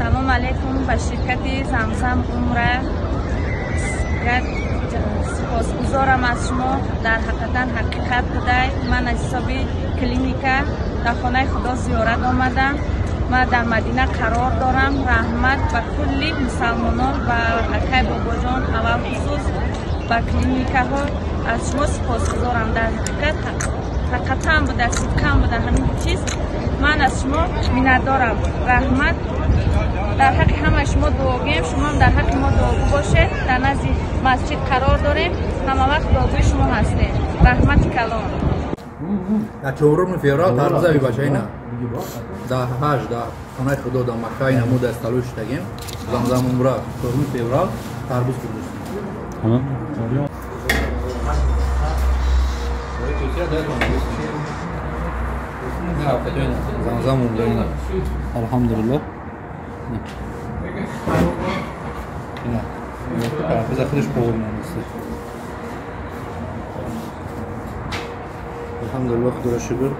Салом алейкум ба ширкати Замзам Умра. Як сипосгузорам аз шумо, дар ҳақиқатан ҳақиқат будай. Ман аз ҳисоби клиника дар хонаи Худо зиёрат омадам. Ман дар Мадина қарор дорам. Раҳмат ба кулли мусалмонон ва акай бобоҷон, аввал хусус ба клиникаҳо аз шумо сипосгузорам. Дар ҳақиқат ҳақиқатан буда, сидқан буда ҳамин чиз. Ман аз шумо миннатдорам. Раҳмат. Дар ҳаққи ҳамаи шумо дуогӯем, шумоам дар ҳаққи мо дуогӯ бошед. Дар назди масҷид қарор дорем, ҳама вақт дуогӯи шумо ҳастем. Раҳмати калон. Дар 4 феврал тарбуза бибача ина. Дар ҳаҷ, дар хонаи Худо, дар Макка ина мо дар столои шудагем. Замзам Умра 4 феврал тарбуз хӯрдем. Замзам Умра ина. Алҳамдулиллоҳ. Ина. Тарбуза худаш повар меандозад. Алҳамдулиллоҳ, Худоро шукр.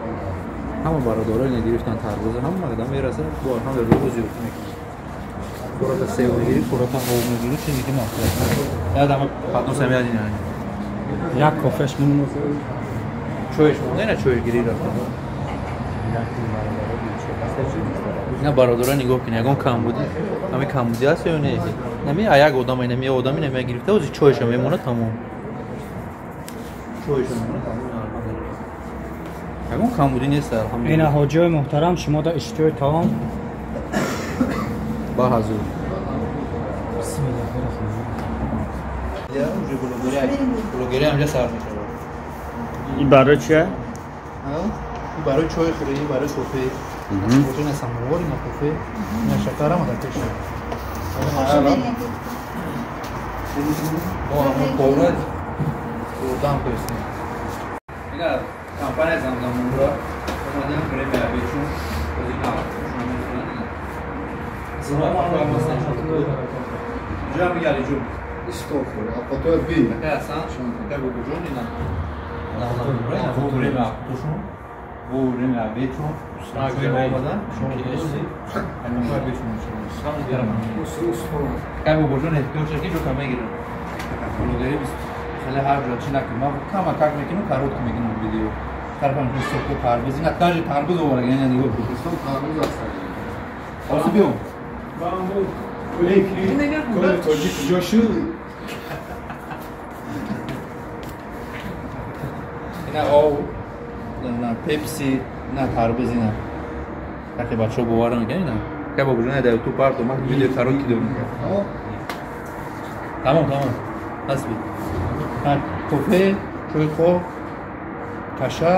Ҳама бародаро ина гирифтан тарбуза, ҳама мақдам мерасад, бо алҳамдулиллоҳ зиёд мекунад. Хӯрока сев мегирӣ, хӯрока об мегирӣ, чизе ки маҳсул. Як дама поднос ҳам яд ина. Як кофеш мон. Чойш монда, ина чой гирӣ рафта. Ина бародаро нигоҳ кунед, ягон камбудӣ, ҳамин камбудӣ ҳаст ё не? Нами як одам ина ми одам ина гирифта, ози чойша мемонад тамом. Чойша мемонад тамом. Ягон камбудӣ нест, алҳамдулиллоҳ. Ина ҳоҷиёи муҳтарам, шумо дар иштиёи таом ба ҳазур. Блогерӣ ҳамҷа сар мешавад. Ин барои чия? Ин барои чой хӯрӣ, ин барои кофе. Ина самовар, ина кофе, ина шакар ҳама дар пеш. Мо ҳамон повара хӯрдан кӯстем. Ина компания Замзам Умра омадем премия бечун озина ҷа мигалӣ ҷун. Истогфур, би. Акай Ҳасан, акай Бобоҷон ина Замзам Умра ина во время тушун, во время бечун. Омадан, шумо бечун. Акай Бобоҷон эҳтиёҷ ки ҷо кам мегирад. Блогерӣ хеле ҳар ҷо чи накунем. Ман кама как мекунам, коротко мекунам видео. Тарафам соко тарбуз, ина даже тарбуз оварда, ина нигоҳ кун. Тарбуз аст. Ҳозир биём. Тоҷик куҷо шуд? Ина об, на пепси, на тарбуз ина. Таки бачаҳо бовар намекунанд ина. Ка бобоҷон дар ютуб парто, ман видео коротко дорам. Тамом, тамом. Ҳасби. Кофе, чой хоб, каша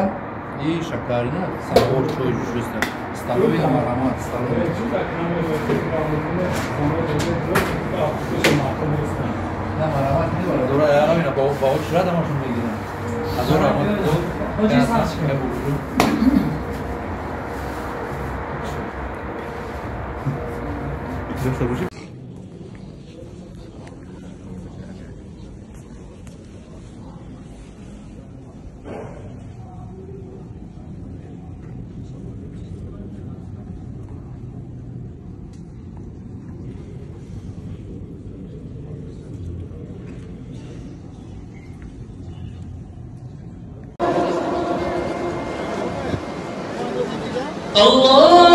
и шакар ина, самовар чой ҷӯшиста. Столовый ама раҳмат, столовый. На марамат не бародаро, яра ина ба очрат ҳамашон мегиранд. Ҳазор раҳмат. Дошта бошӣ. Allah.